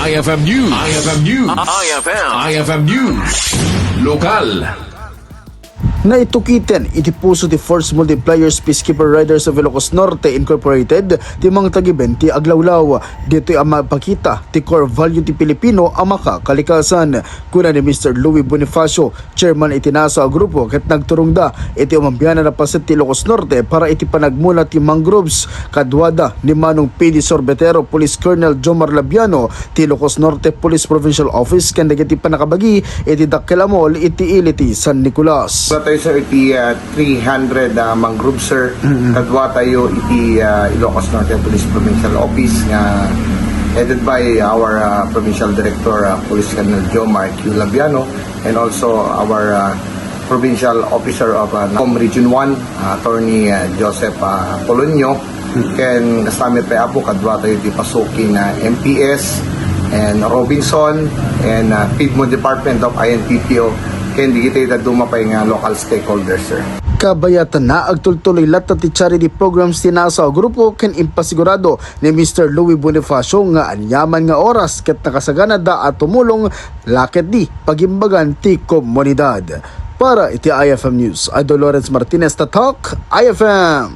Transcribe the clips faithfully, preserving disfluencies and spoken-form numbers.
I F M News. I F M News. I F M. I F M News. Lokal. Naitukiten iti puso ti Force Multipliers Peacekeeper Riders of Ilocos Norte Incorporated ti mangtagiben ti aglawlaw. Ditoy a mapakita ti core value ti Pilipino a makakalikasan. Kuna ni Mister Louis Bonifacio, chairman iti nasa a grupo, ket nagturongda iti umambianan a paset ti Ilocos Norte para iti panagmula ti mangroves. Kaduada ni Manong P D Sorbetero, Police Colonel Jomar Labiano, ti Ilocos Norte Police Provincial Office, ken dagiti pannakabagi iti dakkel a mall iti ili ti San Nicolas. Wala tayo, sir, iti, ah, three hundred, ah, mangrove, sir. Mm-mm. Kadua tayo iti, ah, Ilocos Norte Police Provincial Office nga headed by our, ah, Provincial Director, ah, Police Colonel Jomar Q Labiano, and also our, ah, Provincial Officer of, ah, Com Region one, ah, Attorney, ah, Joseph, ah, Polonio. Ken kasta met pay, Apo, kadua tayo ti pasuki nga M P S and Robinson and, ah, PIDMO Department of I N P P O, ken dagiti dadduma pay nga local stakeholders, sir. Kabayatanna, agtultuloy latta ti charity programs ti nasa a grupo ken impasigurado ni Mister Louis Bonifacio nga aniaman nga oras ket nakasaganada a tumulong la ketdi pagimbagan ti komunidad. Para iti I F M News, Idol Lawrence Martinez, Tatak, I F M.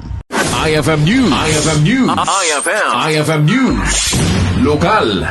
I F M News. I F M News. I F M. I F M News. Lokal.